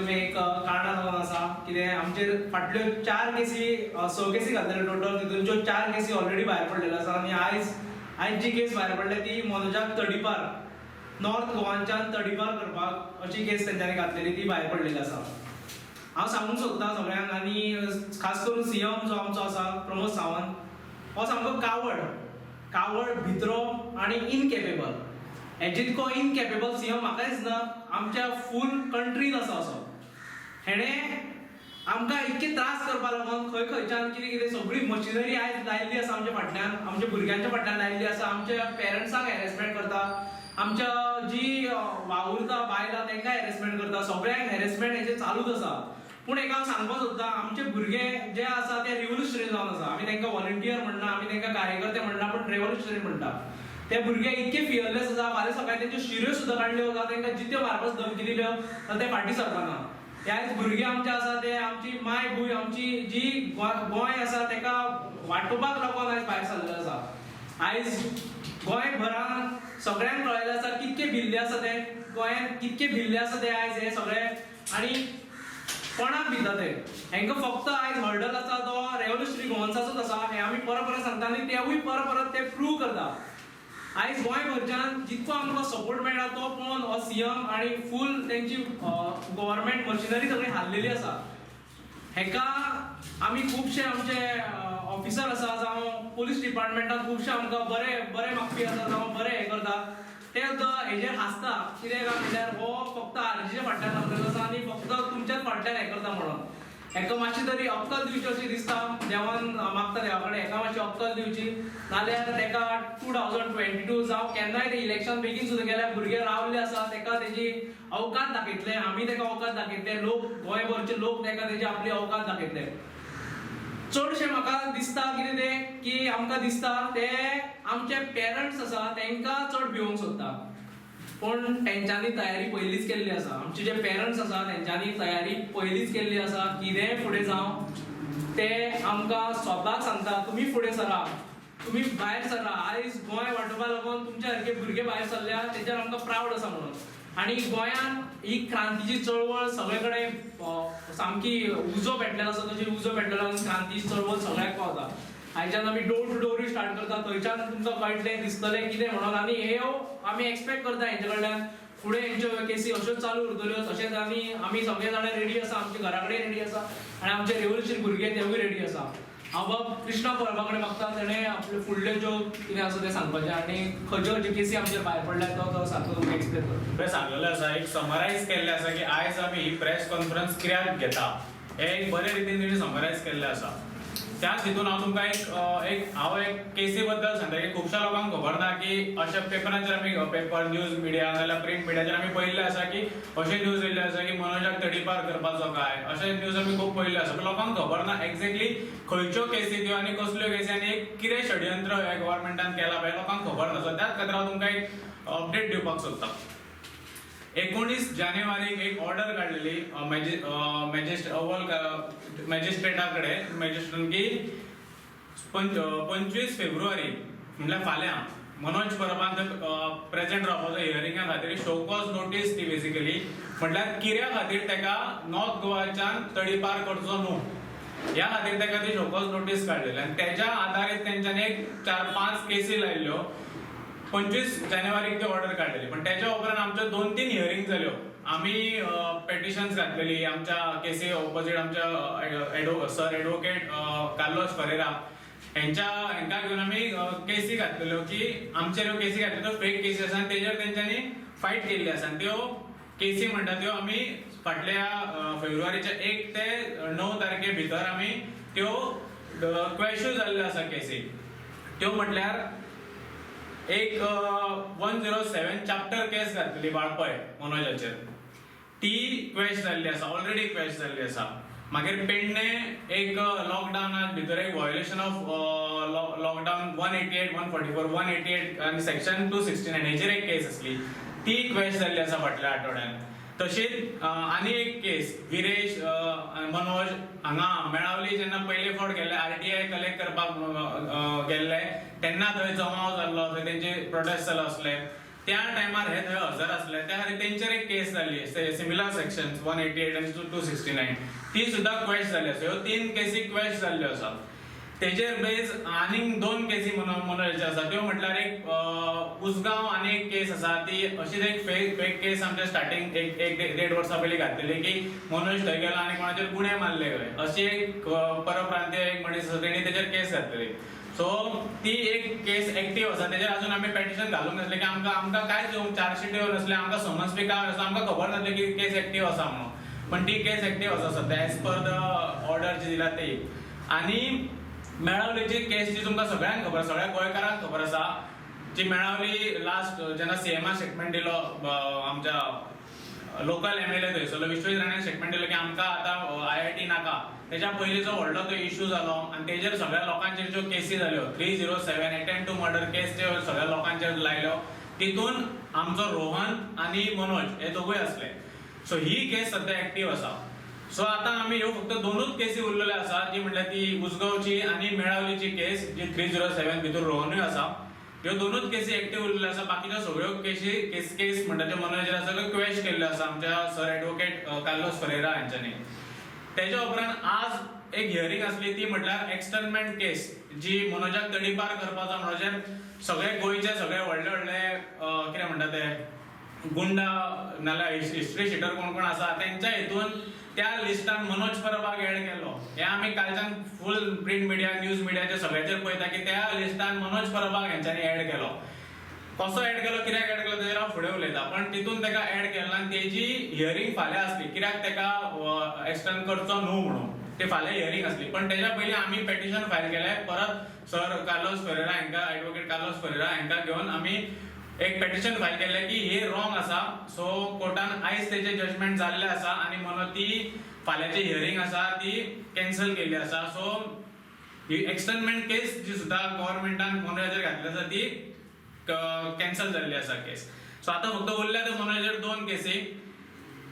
तुमी एक कारणां जावन आसा कितें आमचेर फाटल्यो चार केसी, स केसी घातलेल्यो टोटल. तितूनच्यो चार केसी ऑलरेडी भायर पडलेल्यो आसा आनी आयज जी केस भायर पडल्या ती मनोजाक तडीपार, नॉर्थ गोवानच्यान तडीपार करपाक अशी केस तेंच्यांनी घातलेली, ती भायर पडलेली आसा. हांव सांगूंक सोदतां सगळ्यांक आनी खास करून सीएम जो आमचो आसा प्रमोद सावंत, हो सामको कावड कावड, भित्रो आनी इनकेपेबल. हे जितको इनकेपेबल सीएम म्हाका दिसना आमच्या फूल कंट्रीन आसा असो. हेणें आमकां इतके त्रास करपा लागून खंय खंयच्यान कितें कितें सगळी मशिनरी आयज लायिल्ली आसा आमच्या फाटल्यान, आमच्या भुरग्यांच्या फाटल्यान लायिल्ली आसा. आमच्या पेरंट्सांक हॅरेसमेंट करता, आमच्या जी वावुरता बायलां तांकां हॅरेसमेंट करता, सगळ्यांक हॅरेसमेंट हेजें चालूच आसा. पूण एक हांव सांगपाक सोदतां, आमचे भुरगे जे आसा ते रिव्होल्युशनरी जावन आसा. आमी तांकां व्हॉलंटियर म्हणना, आमी तांकां कार्यकर्ते म्हणना, पूण रेव्होल्युशनरी म्हणटा. ते भुरगे इतके फियरलेस आसा, फाल्यां सकाळी तेंच्यो शिऱ्यो सुद्दां काडल्यो जाल्यार, तांकां जित्यो मारपाक धमकी दिल्यो जाल्यार ते फाटीं सरपाना. ते आयज भुरगे आमचे आसा ते आमची मायभूंय, आमची जी गोंय आसा ताका वाटोवपाक लागून आयज भायर सरलेले आसा. आयज गोंयभरान सगळ्यांक कळ्ळेलें आसा कितके भिल्ले आसा ते, गोंयांत कितके भिल्ले आसा ते आयज हे सगळे आनी कोणाक भिता ते. हांकां फक्त आयज हर्डल आसा तो रेव्होल्युशनरी गोवन्साचोच आसा हें आमी परत परत सांगता आनी तेवूय परत परत ते प्रूव करता. आयज गोंयभरच्यान जितको आमकां सपोर्ट मेळटा तो पळोवन हो सीएम आनी फूल तेंची गव्हर्मेंट मशिनरी सगळी हाल्लेली आसा. हेका आमी खुबशे आमचे ऑफिसर आसा जावं पोलीस डिपार्टमेंटान खुबशे आमकां बरे बरे मागपी आसा जावं बरे हे करता, ते सुद्दां हेजेर हांसता. कितें काय म्हणल्यार हो फक्त आरजीच्या फाटल्यान लागलेलो आसा आनी फक्त तुमच्याच फाटल्यान हें करता म्हणून. हेका मातशी तरी अक्कल दिवची अशी दिसता. देवान मागता देवा कडेन, हेका मातशी अक्कल दिवची, नाल्यार तेका 2022 जावं केन्नाय ते इलेक्शन बेगीन सुद्दां गेल्यार भुरगे रावल्ले आसा. तेका तेजी अवकात दाखयतले, आमी तेका अवकात दाखयतले, लोक, गोंयभरचे लोक तेका तेजी आपली अवकात दाखयतले. चडशें म्हाका दिसता कितें तें की आमकां दिसता ते आमचे पेरंट्स आसा तांकां चड भिवोंक सोदता, पूण तेंच्यांनी तयारी पयलींच केल्ली आसा. आमचे जे पेरंट्स आसा तेंच्यांनी तयारी पयलींच केल्ली आसा. कितेंय फुडें जावं, ते आमकां स्वताक सांगता, तुमी फुडें सरा, तुमी भायर सरा. आयज गोंय वाटोवपा लागून तुमच्या सारके भुरगे भायर सरल्या तेजेर आमकां प्रावड आसा म्हणून. आनी गोंयांत ही क्रांतीची चळवळ सगळे कडेन सामकी उजो पेटलेलो आसा, तशी उजो पेटलेलो आसा. क्रांतीची चळवळ सगळ्याक पावता. आयच्यान आमी डोर टू डोरूय स्टार्ट करता, थंयच्यान तुमकां कळटलें, दिसतलें कितें म्हणून. आनी ह्यो आमी एक्सपेक्ट करता हेंचे कडल्यान फुडें हेंच्यो केसी अश्योच चालू उरतल्यो. तशेंच आमी आमी सगळे जाणां रेडी आसा, आमच्या घरा कडेन रेडी आसा आनी आमचे रेव्होल्युशन भुरगे तेवूय रेडी आसा. हांव बाब कृष्णा परबा कडेन मागता, तेणें आपले फुडले ज्यो कितें आसा तें सांगपाचें आनी खंयच्यो खंयच्यो केसी आमचेर भायर पडल्या तो तो सारको तुमकां एक्सप्लेन करता. बरें सांगलेलें आसा, एक समरायज केल्लें आसा की आयज आमी ही प्रेस कॉन्फरन्स कित्याक घेता हें एक बरे रितीन तेणी समरायज केल्लें आसा. त्याच हितून हांव तुमकां एक हांव एक केसी बद्दल सांगता की खुबश्या लोकांक खबर ना की अशा पेपरांचेर आमी, पेपर, न्यूज मिडिया नाजाल्यार प्रिंट मिडियाचेर आमी पळयल्लें आसा की अशें न्यूज येयल्ले आसा की मनोजाक तडीपार करपाचो काय, अशें न्यूज आमी खूब पळयल्ले आसा. पूण लोकांक खबर ना एक्झॅक्टली खंयच्यो केसी त्यो आनी कसल्यो केसी आनी एक कितें षडयंत्र ह्या गव्हर्मेंटान केलां पळय, लोकांक खबर ना. सो त्याच खातीर हांव तुमकां एक अपडेट दिवपाक सोदता. 19 जानेवारीक एक ऑर्डर काडलेली अव्वल मॅजिस्ट्रेटा कडेन, मॅजिस्ट्रेटान, की 25 फेब्रुवारी म्हणल्यार फाल्यां मनोज परबान प्रेझेंट रावपाचो हियरिंगा खातीर. शोकॉज नोटीस ती बेसिकली, म्हटल्यार कित्या खातीर ताका नॉर्थ गोवाच्यान तडीपार करचो न्हू ह्या खातीर ताका ती शोकॉज नोटीस काडलेली. आनी तेच्या आधारीत तेंच्यांनी एक चार पांच केसी लायल्ल्यो. 25 जानेवारीक ती ऑर्डर काडलेली, पण त्याच्या उपरांत आमच्यो दोन तीन हियरिंग जाल्यो. आमी पेटिशन्स घातलेली आमच्या केसी ऑपोजीट. आमच्या सर एडवोकेट कार्लोस फरेरा हेंकां घेवन आमी केसी घातलेल्यो की आमचेर ह्यो केसी घातल्यो त्यो फेक केसी आसा आनी तेजेर तेंच्यांनी फायट केल्ली आसा. आनी त्यो केसी म्हणटा त्यो आमी फाटल्या फेब्रुवारीच्या 1 ते 9 तारखे भितर आमी त्यो क्वेश्यू जाल्ल्यो आसा केसी. त्यो म्हटल्यार एक 107 चॅप्टर केस घातलेली वाळपय मनोजाचेर, ती क्वेश जाल्ली आसा, ऑलरेडी क्वेश जाल्ली आसा. मागीर पेडणे एक लॉकडावना भितर एक violation of lockdown 188, 144, 188 आनी सेक्शन 269 हेचेर एक केस आसली, ती क्वेश जाल्ली आसा फाटल्या आठवड्यान. तशीच आनी एक केस, विरेश मनोज हांगा मेळावली जेन्ना पयले फावट गेल्ले, आरटीआय कलेक्ट करपाक गेल्ले, तेन्ना थंय जमाव जाल्लो, थंय तेंचे प्रोटेस्ट चालू आसले. त्या टायमार हे थंय हजर आसले. त्या खातीर तेंचेर एक केस जाली, सिमिलर सेक्शन 188 आनी 269, ती सुद्दां क्वेश जाली आसा. ह्यो तीन केसी क्वेश जाल्ल्यो आसा. तेजेर बेज आनीक दोन केसी मनोजाच्यो आसा. त्यो म्हटल्यार एक उसगांव आनी एक केस आसा. ती अशीच एक फेक फेक केस आमच्या स्टार्टींग एक एक देड वर्सां पयलीं घातलेली की मनोज थंय गेलो आनी कोणाचेर गुणे मारले खंय, अशी एक परप्रांतीय एक मनीस आसा, तेणी तेजेर केस घातलेली. सो ती एक केस एक्टीव आसा. तेजेर अजून आमी पेटिशन घालूंक नासलें की आमकां कांयच येवंक चार्जशीट येवंक नासलें, आमकां समन्स बी कांय नासलें, आमकां खबर नासलें की केस एक्टीव आसा म्हणून. पण ती केस एक्टीव आसा सद्या एज पर the order जी दिला ती. आनी मेळावलीची केस जी तुमकां सगळ्यांक खबर, सगळ्या गोंयकारांक खबर आसा, जी मेळावली लास्ट जेन्ना सीएमान स्टेटमेंट दिलो, आमच्या लोकल एमएलए थंयसरलो विश्वजीत राणे स्टेटमेंट दिलो की आमकां आतां आयआयटी नाका, तेच्या पयलीं जो व्हडलो तो इशू जालो आनी तेजेर सगळ्या लोकांचेर ज्यो केसी जाल्यो, 307 attempt to murder case ज्यो सगळ्या लोकांचेर लायल्यो, तितून आमचो रोहन आनी मनोज हे दोगूय आसले. सो ही केस सद्या एक्टीव आसा. सो आतां आमी ह्यो फक्त दोनूच केसी उरलेल्यो आसा, जी म्हटल्यार ती उसगांवची आनी मेळावलीची केस, जी 307 भितर रोहनूय आसा. ह्यो दोनूच केसी एक्टीव उरलेल्यो आसा. बाकीच्यो सगळ्यो केसी केस केस म्हणटा त्यो मनोजाचेर आसा, सगळ्यो क्वेश केल्ल्यो आसा आमच्या सर एडवोकेट कार्लोस फरेरा हांच्यांनी. तेच्या उपरांत आज एक हियरींग आसली, ती म्हटल्यार एक्सटर्नमेंट केस, जी मनोजाक तडीपार करपाचो. म्हणजे सगळे गोंयचे सगळे व्हडले व्हडले कितें म्हणटा ते गुंडा नाल्यार हिस्ट्री शिटर कोण कोण आसा, तेंच्या हितून त्या लिस्टान मनोज परबाक एड केलो. हे आमी कालच्यान फूल प्रिंट मिडिया, न्यूज मिडियाचे सगळ्याचेर पळयता की त्या लिस्टान मनोज परबाक हेंच्यांनी एड केलो. कसो एड केलो, कित्याक एड केलो, तेजेर हांव फुडें उलयता. पण तितून ताका एड केलो आनी तेजी हियरींग फाल्यां आसली, कित्याक ताका एक्सटेंड करचो न्हू म्हणून ते फाल्यां हियरींग आसली. पण तेज्या पयलीं आमी पेटिशन फायल केलें परत सर कार्लोस फेरेरा हांकां, एडवोकेट कार्लोस फेरेरा हांकां घेवन आमी एक पेटिशन फायल केलें की हे रॉंग आसा. सो कोर्टान आयज तेजें जजमेंट जाल्लें आसा आनी म्हणून ती फाल्यांची हियरींग आसा ती कॅन्सल केल्ली आसा. सो ही एक्सटर्नमेंट केस जी सुद्दां गव्हर्मेंटान मनोजाचेर घातली आसा ती कॅन्सल जाल्ली आसा केस. सो आतां फक्त उरल्या त्यो मनोजाचेर दोन केसी,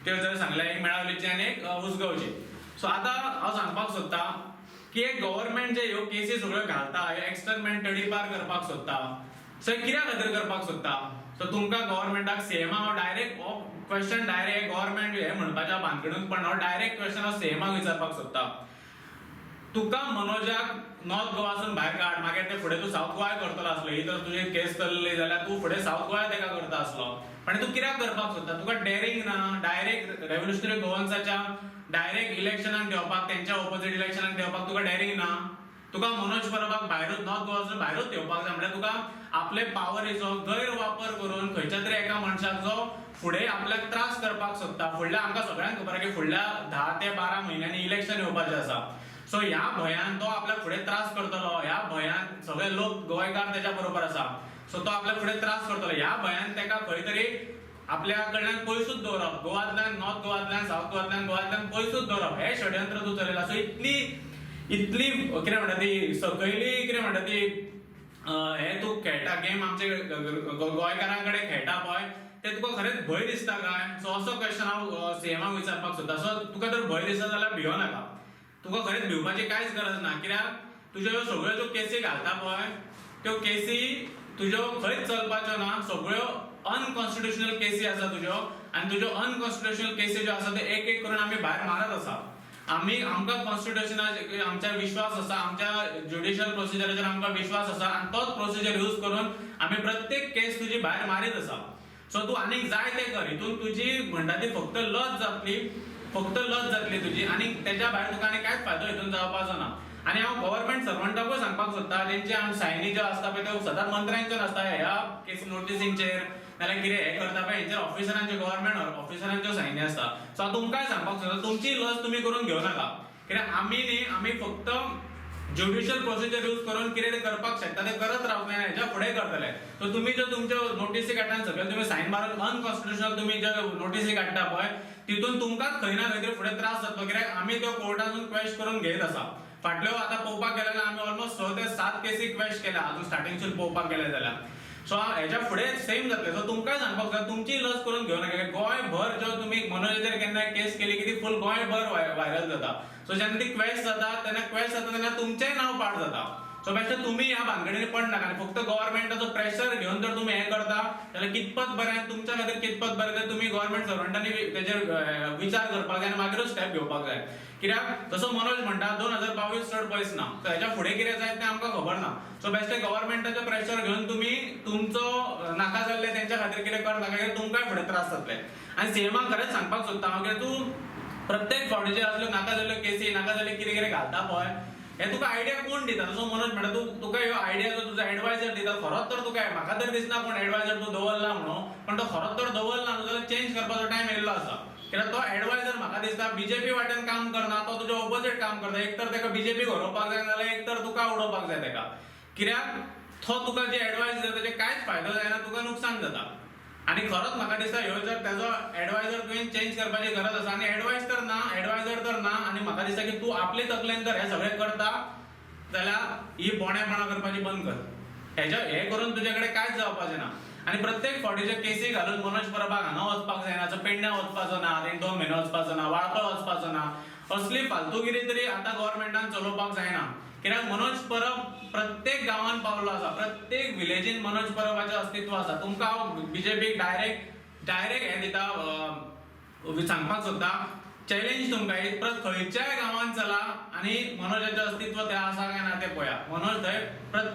त्यो जर सांगल्या, एक मेळावलीची आनी एक उसगांवची. सो आतां हांव सांगपाक सोदता की एक गव्हर्मेंट जे ह्यो केसी सगळ्यो घालता, हे एक्सटर्नमेंट तडीपार करपाक सोदता, सो हे कित्या खातीर करपाक सोदता? सो तुमकां गव्हर्मेंटाक, सीएमाक हांव डायरेक्ट हो क्वेश्चन, डायरेक्ट गव्हर्मेंट हे म्हणपाच्या भानगडून, पण हो डायरेक्ट क्वेश्चन हांव सीएमाक विचारपाक सोदता. तुका मनोजाक नॉर्थ गोवासून भायर काड, मागीर ते फुडें तूं सावथ गोवाय करतलो आसलो. ही जर तुजी केस चल्ली जाल्यार तूं फुडें सावथ गोवाय तेका करता आसलो, पण तूं कित्याक करपाक सोदता? तुका डेरिंग ना डायरेक्ट रेव्होल्युशनरी गोवन्साच्या डायरेक्ट इलेक्शनाक देंवपाक, तेंच्या ओपोजीट इलेक्शनाक देंवपाक तुका डेरिंग ना? तुका मनोज परबाक भायरूच, नॉर्थ गोवासून भायरूच देंवपाक जाय म्हळ्यार तुका आपले पावरीचो गैरवापर करून खंयच्या तरी एका मनशाक जो फुडें आपल्याक त्रास करपाक सोदता. फुडल्या आमकां सगळ्यांक खबर आसा की फुडल्या 10 ते 12 म्हयन्यांनी इलेक्शन येवपाचें आसा. सो ह्या भंयान तो आपल्याक फुडें त्रास करतलो, ह्या भंयान सगळे लोक गोंयकार तेच्या बरोबर आसा, सो तो आपल्याक फुडें त्रास करतलो ह्या भंयान तेका खंय तरी आपल्या कडल्यान पयसूच दवरप, गोवांतल्यान, नॉर्थ गोवांतल्यान, सावथ गोवांतल्यान, गोवांतल्यान पयसूच दवरप, हे षडयंत्र तूं चलयला. सो इतली इतली कितें म्हणटा ती सकयली, कितें म्हणटा ती, हे तूं खेळटा गेम, आमचे गोंयकारां कडेन खेळटा पळय, ते तुका खरेंच भंय दिसता काय? सो असो क्वेश्चन हांव सीएमाक विचारपाक सोदता. सो तुका जर भंय दिसता जाल्यार भियो नाका. तुका खरेंच भिवपाची कांयच गरज ना, कित्याक तुज्यो ह्यो सगळ्यो ज्यो केसी घालता पळय, त्यो केसी तुज्यो खंयच चलपाच्यो ना. सगळ्यो अनकॉन्स्टिट्युशनल केसी आसा तुज्यो आनी तुज्यो अनकॉन्स्टिट्युशनल केसी ज्यो आसा त्यो एक एक करून आमी भायर मारत आसा. आमी आमकां कॉन्स्टिट्युशनाचेर आमच्या विश्वास आसा, आमच्या ज्युडिशियल प्रोसिजराचेर आमकां विश्वास आसा आनी तोच प्रोसिजर यूज करून आमी प्रत्येक केस तुजी भायर मारीत आसा. सो तूं आनीक जाय तें कर, हितून तुजी म्हणटा ती फक्त लज जातली, फक्त लज जातली तुजी आनी तेच्या भायर तुका आनी कांयच फायदो हितून जावपाचो ना. आनी हांव गव्हर्मेंट सर्वंटाकूय सांगपाक सोदता, तेंचे आम सायनी ज्यो आसता पळय त्यो सदांच मंत्र्यांच्यो नासता. ह्या केस नोटिसींचेर नाल्यार कितें हें करता पळय, हेंचेर ऑफिसरांच्यो, गव्हर्मेंट ऑफिसरांच्यो सायनी आसता. सो हांव तुमकांय सांगपाक सोदता, तुमची लज तुमी करून घेवं नाका, कित्याक आमी न्ही, आमी फक्त ज्युडिशियल प्रोसिजर यूज करून कितें ते करपाक शकता ते करत रावतले आनी हेच्या फुडें करतले. सो तुमी ज्यो तुमच्यो नोटीसी काडटा, सगळे तुमी सायन मारून अनकॉन्स्टिट्युशनल तुमी ज्यो नोटीसी काडटा पळय, तितून तुमकांच खंय ना खंय तरी फुडें त्रास जातलो, कित्याक आमी त्यो कोर्टासून क्वेश करून घेत आसा. फाटल्यो आतां पळोवपाक गेले जाल्यार आमी ऑलमोस्ट 6 ते 7 केसी क्वेश केल्या अजून स्टार्टिंगसून पळोवपाक गेले जाल्यार. सो हेच्या फुडें सेम जातलें. सो तुमकांय सांगपाक जाय, तुमची लज करून घेवं नाका. गोंयभर ज्यो तुमी मनोजाचेर केन्ना केस केली की ती फूल गोंयभर व्हायरल जाता. सो जेन्ना ती क्वेश जाता तेन्ना, क्वेश जाता तेन्ना तुमचेंय नांव पाड जाता. सो बेश्टे तुमी ह्या भानगडीनी पडनाका आनी फक्त गव्हर्मेंटाचो प्रेशर घेवन जर तुमी हें करता जाल्यार कितपत बरें आनी तुमच्या खातीर कितपत बरें तें तुमी गव्हर्मेंट सर्वंटांनी तेजेर विचार करपाक जाय आनी मागीरूच स्टेप घेवपाक जाय. कित्याक जसो मनोज म्हणटा 2022 चड पयस ना, सो हेच्या फुडें कितें जायत तें आमकां खबर ना. सो बेश्टे गव्हर्मेंटाचें प्रेशर घेवन तुमी तुमचो नाका जाल्लें तेंच्या खातीर कितें करनाका, कित्याक तुमकांय फुडें त्रास जातले. आनी सीएमाक खरेंच सांगपाक सोदता हांव, कित्याक तूं प्रत्येक फावटी जे असल्यो नाका जाल्ल्यो केसी नाका जाल्ले कितें कितें घालता पळय, हे तुका आयडिया कोण दिता? जसो मनोज म्हणटा तूं तुका ह्यो आयडिया जो तुजो एडवायजर दिता, खरोच तर तुका म्हाका तर दिसना कोण एडवायजर तूं दवरला म्हणून, पण तो खरोच तर दवरला न्हू जाल्यार चेंज करपाचो टायम येयल्लो आसा. कित्याक तो एडवायजर म्हाका दिसता बीजेपी वाटेन काम करना, तो तुज्या ओपोजीट काम करता. एक तर ताका बीजेपी हरोवपाक जाय, नाजाल्यार एक तर तुका उडोवपाक जाय ताका. कित्याक तो तुका जे एडवायस दिता तेजे कांयच फायदो जायना, तुका नुकसान जाता. आनी खरोच म्हाका दिसता ह्यो जर ताजो एडवायजर तुवें चेंज करपाची गरज आसा. आनी एडवायस तर ना, एडवायजर तर ना, आनी म्हाका दिसता की तूं आपले तकलेन जर हें सगळें करता जाल्यार ही बोणेपणां करपाची बंद कर. हेज्या हें करून तुजे कडेन कांयच जावपाचें ना. आनी प्रत्येक फावटी केसी घालून मनोज परबाक हांगा वचपाक जायना, सो पेडण्या वचपाचो ना, एक 2 म्हयने वचपाचो ना, वाळपय वचपाचो ना, असली फालतूगिरी तरी आतां गव्हर्मेंटान चलोवपाक जायना. कित्याक मनोज परब प्रत्येक गांवान पावलो आसा, प्रत्येक विलेजीन मनोज परबाचें अस्तित्व आसा. तुमकां हांव बीजेपीक डायरेक्ट डायरेक्ट हें दिता, सांगपाक सोदता चॅलेंज तुमकां, एक परत खंयच्याय गांवान चला आनी मनोजाचें अस्तित्व थंय आसा काय ना तें पळया. मनोज थंय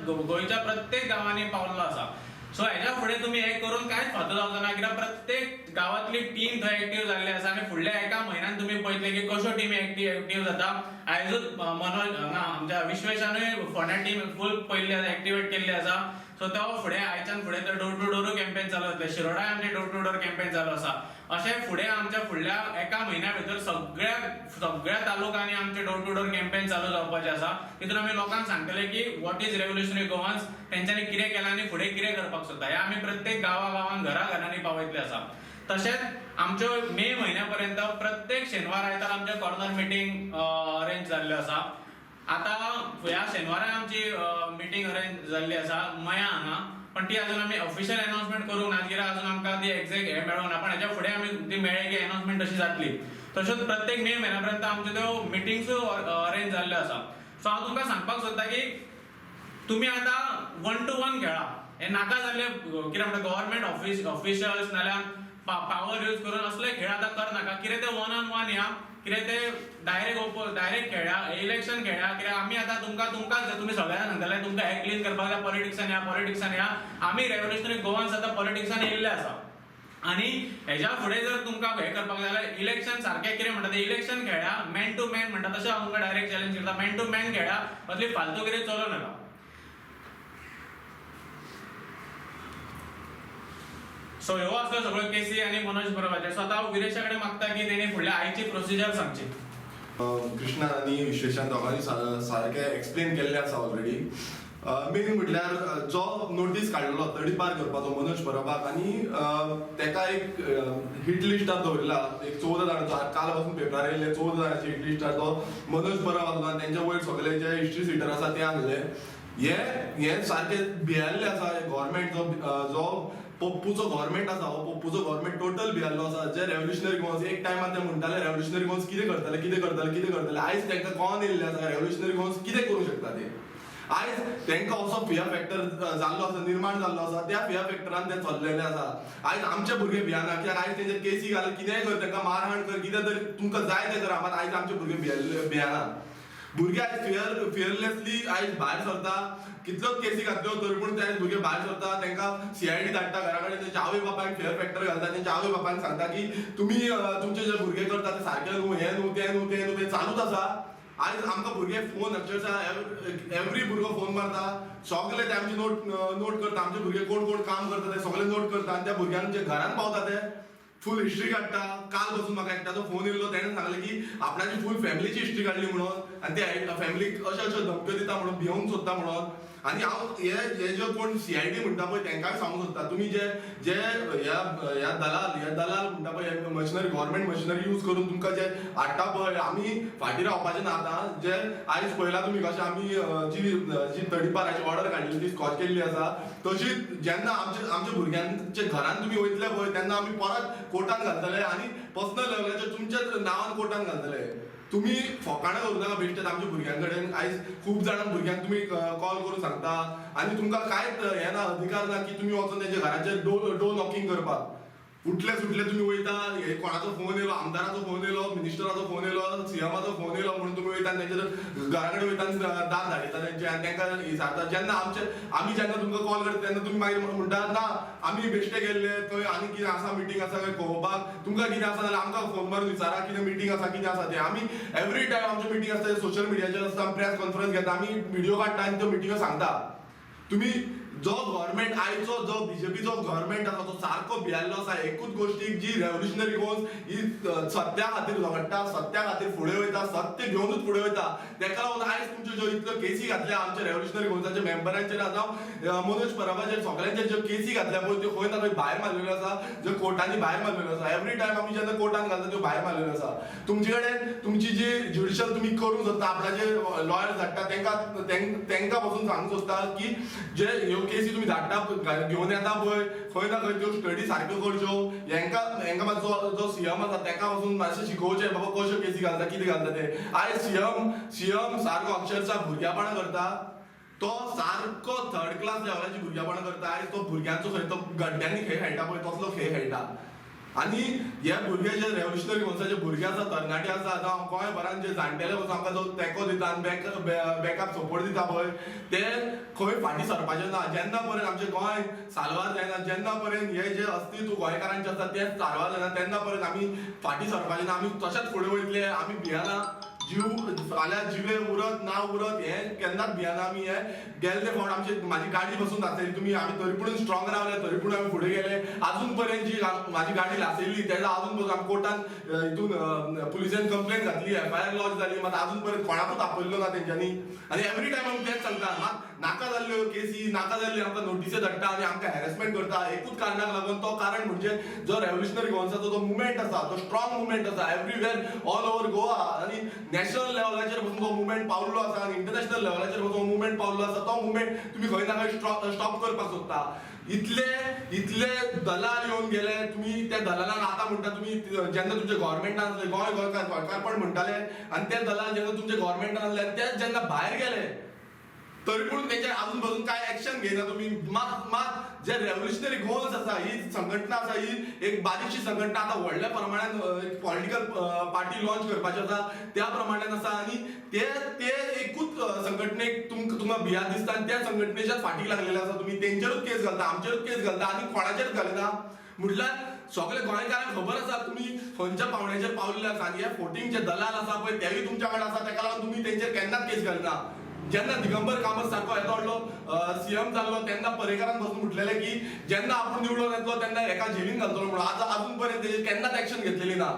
गोंयच्या प्रत्येक गांवांनी पावल्लो आसा. सो हेच्या फुडें तुमी हें करून कांयच फायदो जावचो ना, कित्याक प्रत्येक गांवांतली टीम थंय एक्टीव जाल्ली आसा. आनी फुडल्या एका म्हयन्यान तुमी पळयतले की कश्यो टिमी एक्टीव जाता. आयजूच मनोज हांगा आमच्या विश्वेशानूय फोंड्या टीम फूल पयल्ली आसा, एक्टिवेट केल्ली आसा. सो तो फुडें आयच्यान फुडें तर डोर टू डोरूय कॅम्पेन चालू जातलें, शिरोडाय आमचें डोर टू डोर कॅम्पेन चालू आसा. अशें फुडें आमच्या फुडल्या एका म्हयन्या भितर सगळ्या सगळ्या तालुकांनी आमचें डोर टू डोर कॅम्पेन चालू जावपाचें आसा. तितून आमी लोकांक सांगतले की what is revolutionary Goans, तेंच्यांनी कितें केलां आनी फुडें कितें करपाक सोदता, हें आमी प्रत्येक गांवा गांवान घरा घरांनी पावयतले आसा. तशेंच आमच्यो मे म्हयन्या पर्यंत प्रत्येक शेनवार आयतार आमचे कॉर्नर मिटींग अरेंज जाल्ल्यो आसा. आतां ह्या शेनवारा आमची मिटींग अरेंज जाल्ली आसा मया हांगा, पण ती अजून आमी ऑफिशियल अनाउन्समेंट करूंक ना, कित्याक अजून आमकां ती एक्झॅक्ट हें मेळूंक ना, पण हेच्या फुडें आमी ती मेळ्ळी की अनाउन्समेंट तशी जातली. तशेंच प्रत्येक मे म्हयन्या पर्यंत आमच्यो त्यो मिटिंग्सूय अरेंज जाल्ल्यो आसा. सो हांव तुमकां सांगपाक सोदता की तुमी आतां 1 to 1 खेळा, हे नाका जाल्ले कितें म्हणटा गव्हर्मेंट ऑफिशियल्स नाल्यार पावर यूज करून असले खेळ आतां करनाका. कितें ते 1 on 1 या, कितें ते डायरेक्ट खेळ्या, इलेक्शन खेळ्या. कित्याक आमी आतां तुमकां तुमकांच तुमी सगळ्यांक सांगतले तुमकां हें क्लीन करपाक जाय, पॉलिटिक्सान या, पॉलिटिक्सान या. आमी रेव्होल्युशनरी गोवन्स आतां पॉलिटिक्सान येयल्ले आसा. आनी हेज्या फुडें जर तुमकां हें करपाक जाय जाल्यार इलेक्शन सारकें कितें म्हणटा तें इलेक्शन खेळ्या, मॅन टू मॅन म्हणटा तशें हांव तुमकां डायरेक्ट चॅलेंज करता, मॅन टू मॅन खेळ्या, असली फालतू कितें चलोवं नाका. सो ह्यो आसल्यो सगळ्यो केसी आनी मनोज परबाचे. सो आतां हांव विरेशा कडेन मागता की तेणी फुडल्या आयची प्रोसिजर सांगची. कृष्णा आनी विश्वेशान दोगांनी सारकें एक्सप्लेन केल्लें आसा ऑलरेडी. मेन म्हटल्यार जो नोटीस काडलेलो तडीपार करपाचो मनोज परबाक आनी तेका एक हिट लिस्टार दवरिला, एक 14 जाणांचो, काल पासून पेपरार येयल्ले 14 जाणांची हिट लिस्टार तो मनोज परब आसलो आनी तेंच्या वयर सगळे जे हिस्ट्री सिटर आसा ते आसले. हे सारके भियेल्ले आसा गव्हर्मेंट, जो पप्पूचो गव्हर्मेंट आसा, हो पप्पूचो गव्हर्मेंट टोटल भियेल्लो आसा. जे रेव्होल्युशनरी गोवन्स एक टायमार ते म्हणटाले रेव्होल्युशनरी गोवन्स कितें करतले, कितें करतले, कितें करतले, आयज तांकां कळोन येयल्लें आसा रेव्होल्युशनरी गोवन्स कितें करूंक शकता ते. आयज तांकां असो फियर फॅक्टर जाल्लो आसा, निर्माण जाल्लो आसा, त्या फियर फॅक्टरान ते चल्लेले आसा. आयज आमचे भुरगे भियाना, कित्याक आयज तेंचे केसी घाल, कितेंय कर, तांकां मारहाण कर, कितें तरी तुमकां जाय तें करा, मात आयज आमचे भुरगे भियाना. भुरगे आयज फियरलेसली आयज भायर सरता, कितल्योच केसी घातल्यो तरी पूण ते आयज भुरगे भायर सरता. तांकां CID धाडटा घरा कडेन, तेंच्या आवय बापायक फियर फॅक्टर घालता, तेंच्या आवय बापायक सांगता की तुमी तुमचे जे भुरगे करता ते सारके न्हू, हें न्हू, तें न्हू, तें न्हू, तें चालूच आसा. आयज आमकां भुरगे फोन अक्षरशः एवरी भुरगो फोन मारता, सगळे ते आमचे नोट करता, आमचे भुरगे कोण कोण काम करता ते सगळे नोट करता आनी त्या भुरग्यांच्या घरान पावता, ते फूल हिस्ट्री काडटा. काल बसून म्हाका एकट्याचो फोन येयल्लो, तेणें सांगलें की आपणाची फूल फॅमिलीची हिस्ट्री काडली म्हणून आनी त्या फॅमिलीक अशें अशें धमक्यो दिता म्हणून, भिवंक सोदता म्हणून. आनी हांव हे जे कोण CID म्हणटा पळय तेंकांय सांगूंक सोदता, तुमी जे जे ह्या ह्या दलाल म्हणटा पळय, मशिनरी गव्हर्मेंट मशिनरी यूज करून तुमकां जे हाडटा पळय, आमी फाटीं रावपाचें ना. आतां जे आयज पळयला तुमी कशें आमी जी जी तडीपाराची ऑर्डर काडलेली ती स्कॉच केल्ली आसा, तशी जेन्ना आमच्या आमच्या भुरग्यांच्या घरान तुमी वयतले पळय तेन्ना आमी परत कोर्टान घालतले आनी पर्सनल लेवलाचेर तुमच्याच नांवान कोर्टान घालतले. तुमी फोकाणां करूं नाका बेश्टेच आमच्या भुरग्यां कडेन. आयज खूब जाणां भुरग्यांक तुमी कॉल करून सांगता आनी तुमकां कांयच हें ना, अधिकार ना की तुमी वचोन तेंच्या घराचेर डोर डोर नॉकिंग करपाक. उठले सुटले तुमी वयता, हे कोणाचो फोन येयलो, आमदाराचो फोन येयलो, मिनिस्टराचो फोन येयलो, सीएमाचो फोन येयलो म्हणून तुमी वयता आनी तेंच्या घरा कडेन वयता आनी दार धाडयता तेंचे आनी तेंकां विचारता. जेन्ना आमचे आमी जेन्ना तुमकां कॉल करता तेन्ना तुमी मागीर म्हणटा ना आमी बेश्टे गेल्ले थंय आनी कितें आसा मिटींग आसा काय पळोवपाक, तुमकां कितें आसा जाल्यार आमकां फोन मारून विचारा कितें मिटींग आसा कितें आसा तें. आमी एवरी टायम आमच्यो मिटींग आसता सोशल मिडियाचेर आसता, आमी प्रेस कॉन्फरन्स घेता, आमी व्हिडियो काडटा आनी त्यो मिटिंगो सांगता. तुमी जो गव्हर्मेंट आयचो जो बीजेपीचो गव्हर्मेंट आसा तो सारको भियेल्लो आसा एकूच गोश्टीक, जी रेव्होल्युशनरी गोवन्स ही सत्या खातीर झगडटा, सत्या खातीर फुडें वयता, सत्य घेवनूच फुडें वयता. तेका लागून आयज तुमच्यो ज्यो इतल्यो केसी घातल्या आमच्या रेव्होल्युशनरी गोवन्साच्या मेंबरांचेर, आतां मनोज परबाचेर, सगळ्यांचेर ज्यो केसी घातल्या पळय त्यो खंय ना खंय भायर मारलेल्यो आसा, ज्यो कोर्टांनी भायर मारलेल्यो आसा. एवरी टायम आमी जेन्ना कोर्टान घालता त्यो भायर मारलेल्यो आसा. तुमचे कडेन तुमची जी ज्युडिशल तुमी करूंक सोदता, आपणाचे लॉयर्स धाडटा तेंकां तेंकां पसून सांगूंक सोदता की जे ह्यो केसी तुमी धाडटा घेवन येता पळय खंय ना खंय त्यो स्टडी सारक्यो करच्यो. हेंकां हेंकां मातसो जो सीएम आसा तेका वचून मातशें शिकोवचें बाबा कश्यो केसी घालता कितें घालता तें. आयज सीएम सीएम सारको अक्षरशा भुरग्यापणां करता, तो सारको थर्ड क्लास लेवलाची भुरग्यापणां करता. आयज तो भुरग्यांचो खंय तो गड्ड्यांनी खेळ खेळटा पळय तसलो खेळ खेळटा. आनी हे भुरगे जे रेव्होल्युशनरी गोवन्साचे भुरगे आसा, तरणाटे आसा, आतां गोंयभरान जे जाणटेले पसून आमकां जो तेंको दिता आनी बॅकअप सपोर्ट दिता पळय ते खंय फाटीं सरपाचे ना. जेन्ना पर्यंत आमचें गोंय साल्वार जायना, जेन्ना पर्यंत हे जे अस्तित्व गोंयकारांचें आसा तें साल्वार जायना तेन्ना पर्यंत आमी फाटीं सरपाचे ना. आमी तशेंच फुडें वयतले. आमी भियेना, जीव फाल्यां जिवे उरत ना उरत हें केन्नाच भियेना आमी. हे गेल्ले फावट आमची म्हाजी गाडी बसून लासयली तुमी, आमी तरी पूण स्ट्रॉंग रावले, तरी पूण आमी फुडें गेले. आजून पर्यंत जी म्हाजी गाडी लासयली तेजा आजून पसून आमी कोर्टान हितून पुलिसेन कंप्लेन घातली, एफआयआर लॉज जाली, मात आजून पर्यंत कोणाकूच आपयल्लो ना तेंच्यांनी. आनी एवरी टायम आमी तेंच सांगता, मात नाका जाल्ल्यो केसी, नाका जाल्ल्यो आमकां नोटिसी धाडटा आनी आमकां हॅरेसमेंट करता एकूच कारणाक लागून. तो कारण म्हणजे जो रेव्होल्युशनरी गोवन्साचो जो मुवमेंट आसा तो स्ट्रॉंग मुवमेंट आसा एवरीवेर ऑल ओवर गोवा आनी नॅशनल लेवलाचेर पसून तो मुवमेंट पावल्लो आसा आनी इंटरनॅशनल लेवलाचेर पसून मुवमेंट पावल्लो आसा. तो मुवमेंट तुमी खंय ना खंय स्टॉप करपाक सोदता. इतले इतले दलाल येवन गेले, तुमी त्या दलालांक आतां म्हणटा तुमी जेन्ना तुमच्या गव्हर्मेंटान आसले गोंय गोंयकार गोंयकारपण म्हणटाले आनी ते दलाल जेन्ना तुमच्या गव्हर्मेंटान आसले आनी ते जेन्ना भायर गेले तरी पूण तेंचेर आजून पसून कांय एक्शन घेयना तुमी. मात मात जे रेव्होल्युशनरी गोवन्स आसा ही संघटना आसा ही एक बारीकशी संघटना आतां व्हडल्या प्रमाणान एक पॉलिटिकल पार्टी लॉन्च करपाची आसा त्या प्रमाणान आसा आनी ते ते एकूच संघटनेक तुमकां तुमकां भियात दिसता आनी त्या संघटनेच्याच फाटीक लागलेले आसा तुमी. तेंचेरूच केस घालता, आमचेरूच केस घालता आनी कोणाचेरूच घालिना. म्हटल्यार सगळे गोंयकारांक खबर आसा तुमी खंयच्या पावंड्याचेर पावल्ले आसा आनी हे फोटींग जे दलाल आसा पळय तेवूय तुमच्या कडेन आसा, तेका लागून तुमी तेंचेर केन्नाच केस घालिना. जेन्ना दिगंबर कामत सारको येदो व्हडलो सीएम जाल्लो तेन्ना पर्रीकारान बसून म्हटलेलें की जेन्ना आपूण निवडून येतलो तेन्ना हेका जेलीन घालतलो म्हणून. आतां आजून पर्यंत तेजेर केन्नाच एक्शन घेतलेली ना.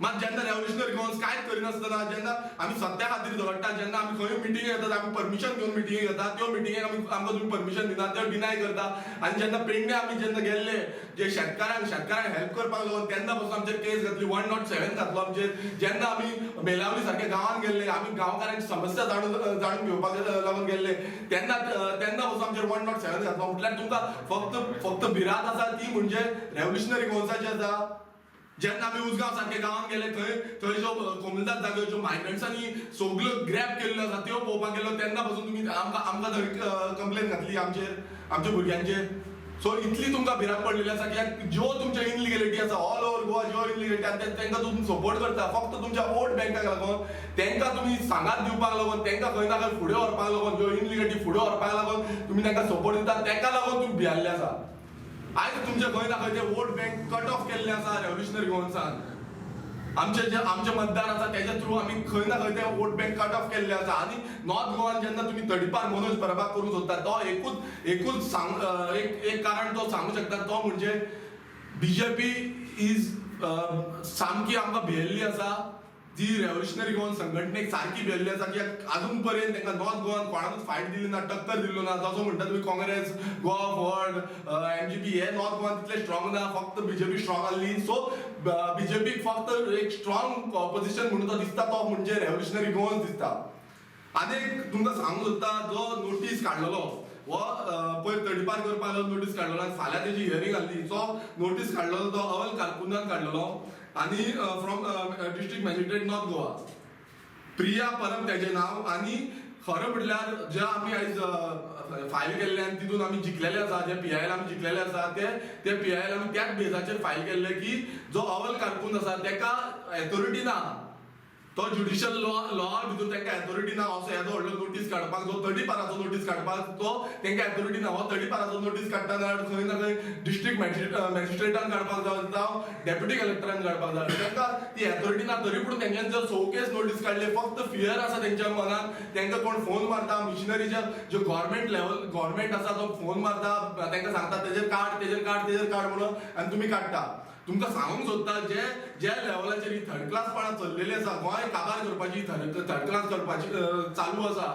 मात जेन्ना रेव्होल्युशनरी गोवन्स कांयच करिनासतना जेन्ना आमी सत्या खातीर झगडटा, जेन्ना आमी खंय मिटिंगे घेतात, आमी परमिशन घेवन मिटिंगे घेतात, त्यो मिटिंगेक आमी आमकां तुमी परमिशन दिना, त्यो डिनाय करता. आनी जेन्ना पेडणे आमी जेन्ना गेल्ले जे शेतकारांक शेतकारांक हेल्प करपाक लागून तेन्ना पसून आमचेर केस घातली, 107 घातलो आमचेर. जेन्ना आमी मेलावली सारक्या गांवांत गेल्ले, आमी गांवकारांची समस्या जाणून जाणून घेवपाक लागून गेल्ले तेन्ना तेन्ना पसून आमचेर 107 घातलो. म्हटल्यार तुमकां फक्त फक्त भिरांत आसा ती म्हणजे रेव्होल्युशनरी गोवन्साची आसा. जेन्ना आमी उजगांव सारके गांवांत गेले थंय थंय ज्यो कोमुनिदाद जाग्यो ज्यो मायग्रंट्सांनी सगल्यो ग्रॅब केल्ल्यो आसा त्यो पळोवपाक गेलो तेन्ना पसून तुमी आमकां आमकां थंय कंप्लेन घातली आमचेर, आमच्या भुरग्यांचेर. सो इतली तुमकां भिरांत पडलेली आसा की ज्यो तुमच्यो इनलिगेलिटी आसा ऑल ओवर गोवा ज्यो इनलिगेलिटी आसा तेंकां तुमी सपोर्ट करता फक्त तुमच्या वोट बँकाक लागून, तेंकां तुमी सांगात दिवपाक लागून, तेंकां खंय ना खंय फुडें व्हरपाक लागून, ज्यो इनलिगेलिटी फुडें व्हरपाक लागून तुमी तेंकां सपोर्ट दिता, तेका लागून तुमी भियाल्ले आसा. आयज तुमचे खंय ना खंय ते वोट बँक कट ऑफ केल्ले आसा रेव्होल्युशनरी गोवन्सान. आमचे जे आमचे मतदार आसा तेच्या थ्रू आमी खंय ना खंय ते वोट बँक कट ऑफ केल्ले आसा. आनी नॉर्थ गोवान जेन्ना तुमी तडीपार मनोज परबाक करूंक सोदता तो एकूच एकूच सांग एक एक कारण तो सांगूंक शकता, तो म्हणजे बीजेपी is सामकी आमकां भियेल्ली आसा. जी रेव्होल्युशनरी गोवन संघटनेक सारकी भियेल्ली आसा की आजून पर्यंत तांकां नॉर्थ गोवान कोणाकूच फायट दिली ना, टक्कर दिल्लो ना. जसो म्हणटा तुमी काँग्रेस, गोवा फॉरवर्ड, एमजीपी हे नॉर्थ गोवान तितले स्ट्रॉंग ना, फक्त बीजेपी स्ट्रॉंग आहली. सो बीजेपीक फक्त एक स्ट्रॉंग ऑपोजिशन म्हणून तो दिसता तो म्हणजे रेव्होल्युशनरी गोवन्स दिसता. आनी एक तुमकां सांगूंक सोदता, जो नोटीस काडलेलो हो पयर तडीपार करपाक लागून नोटीस काडलेलो आनी फाल्यां तेजी हियरींग आसली. जो नोटीस काडलेलो तो अवल कारकुनान काडलेलो आनी from District Magistrate, North Goa, Priya Parab तेजें नांव. आनी खरें म्हटल्यार जे आमी आयज फायल केल्ले आनी तितून आमी जिखलेले आसा, जे पीआयएल आमी जिखलेले आसा, ते ते पीआयएल आमी त्याच बेजाचेर फायल केल्ले की जो अवल कारकून आसा तेका एथॉरिटी ना, तो ज्युडिशियल लॉ लॉ भितर तांकां एथॉरिटी ना असो येदो व्हडलो नोटीस काडपाक. जो तडीपाराचो नोटीस काडपाक तो तांकां एथॉरिटी ना. हो तडीपाराचो नोटीस काडटा जाल्यार खंय ना खंय डिस्ट्रिक्ट मॅजिस्ट्रेटान काडपाक जाय जावं डेप्युटी कलेक्टरान काडपाक जाय. तांकां ती एथॉरिटी ना, तरी पूण तेंच्यांनी जर शोकेस नोटीस काडले, फक्त फियर आसा तेंच्या मनात. तांकां कोण फोन मारता, मिशनरीच्या ज्यो गव्हर्मेंट लेवल गव्हर्मेंट आसा तो फोन मारता, तांकां सांगता तेजेर काड, तेजेर काड, तेजेर काड म्हणून आनी तुमी काडटा. तुमकां सांगूंक सोदता, जे ज्या लेवलाचेर ही थर्ड क्लासपणां चल्लेली आसा, गोंय काबार करपाची थर्ड क्लास करपाची चालू आसा,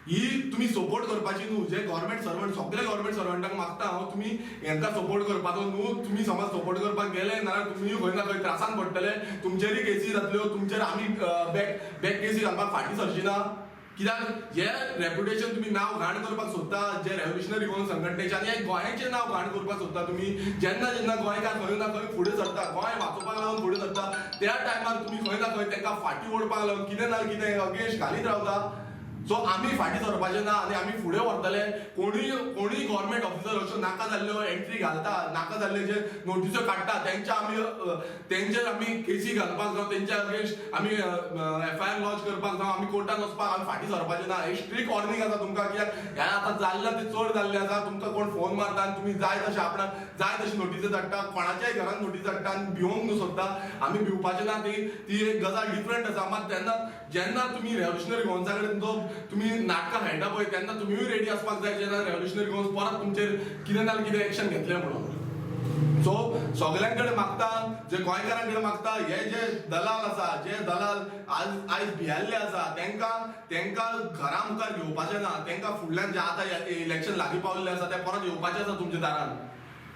ही तुमी सपोर्ट करपाची न्हू. जे गव्हर्मेंट सर्वंट, सगळे गव्हर्मेंट सर्वंटांक मागता हांव, तुमी हेंकां सपोर्ट करपाचो न्हू. तुमी समज सपोर्ट करपाक गेले नाल्यार तुमी खंय ना खंय त्रासान पडटले. तुमचेरय केसी जातल्यो. तुमचेर आमी बॅक बॅक केसी घालपाक फाटीं सरची ना, कित्याक हे रेप्युटेशन तुमी नांव घाण करपाक सोदता जे रेव्होल्युशनरी गोवन संघटनेचे आनी हे गोंयाचें नांव घाण करपाक सोदता तुमी. जेन्ना जेन्ना गोंयकार खंय ना खंय फुडें सरता, गोंय वाचोवपाक लागून फुडें सरता, त्या टायमार तुमी खंय ना खंय तांकां फाटीं ओडपाक लागून कितें ना कितें अगेन्स्ट घालीत रावता. सो आमी फाटीं सरपाचे ना आनी आमी फुडें व्हरतले. कोणूय कोणूय गव्हर्मेंट ऑफिसर अश्यो नाका जाल्ल्यो एंट्री घालता, नाका जाल्ले जे नोटिस्यो काडटा, तेंचेर आमी केसी घालपाक जावं, तेंच्या अगेन्स्ट आमी एफआयआर लॉन्च करपाक जावं, आमी कोर्टान वचपाक आमी फाटीं सरपाचे ना. हे स्ट्रिक्ट वॉर्निंग आसा तुमकां, कित्याक हें आतां जाल्लें तें चड जाल्लें आसा. तुमकां कोण फोन मारता आनी तुमी जाय तशें आपणाक जाय तशी नोटिसी धाडटा, कोणाच्याय घरान नोटीस धाडटा आनी भिवंक न्हू सोदता. आमी भिवपाचें ना. ती ती एक गजाल डिफरंट आसा. मात तेन्ना जेन्ना तुमी रेव्होल्युशनरी गोवन्सा कडेन जो तुमी नाटकां खेळटा पळय, तेन्ना तुमीय रेडी आसपाक जाय, जेन्ना रेव्होल्युशनरी गोवन्स परत तुमचेर कितें ना कितें एक्शन घेतलें म्हणून. सो सगळ्यां कडेन मागता, जे गोंयकारां कडेन मागता, हे जे दलाल आसा, जे दलाल आज आयज भियेल्ले आसा, तेंकां घरा मुखार घेवपाचें ना. तेंकां फुडल्यान जे आतां इलेक्शन लागीं पावल्ले आसा, ते परत येवपाचे आसा तुमच्या दारान.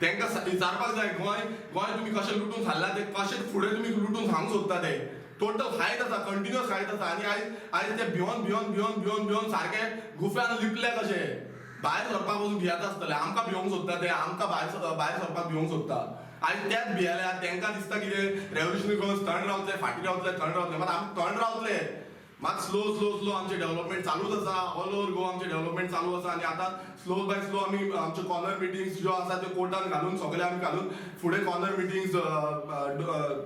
तेंकां विचारपाक जाय, गोंय गोंय तुमी कशें लुटून खाल्लां ते, कशें फुडें तुमी लुटून खावंक सोदता ते. टोटल खायत आसा, कंटिन्युअस खायत आसा आनी आयज आयज ते भिवन भिवन भिवन भिवन भिवन सारके गुफ्यान लिपले कशे, भायर सरपाक वचून भियेता आसतले. आमकां भिवंक सोदता ते, आमकां भायर भायर सरपाक भिवंक सोदता. आयज तेच भियेल्या. तेंकां दिसता कितें, रेव्होल्युशनरी गोवन्स थंड रावतले, फाटीं रावतले, थंड रावतले. मात आमी थंड रावतले, मात स्लो स्लो स्लो आमचें डेव्हलपमेंट चालूच आसा. ऑल ओवर गोवा आमचें डेव्हलपमेंट चालू आसा आनी आतां स्लो बाय स्लो आमी आमच्यो कॉर्नर मिटिंग्स ज्यो आसा त्यो कोर्टान घालून, सगळे आमी घालून फुडें corner meetings,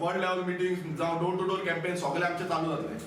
world level meetings जावं डोर टू डोर कॅम्पेन सगळे आमचे चालू जातले.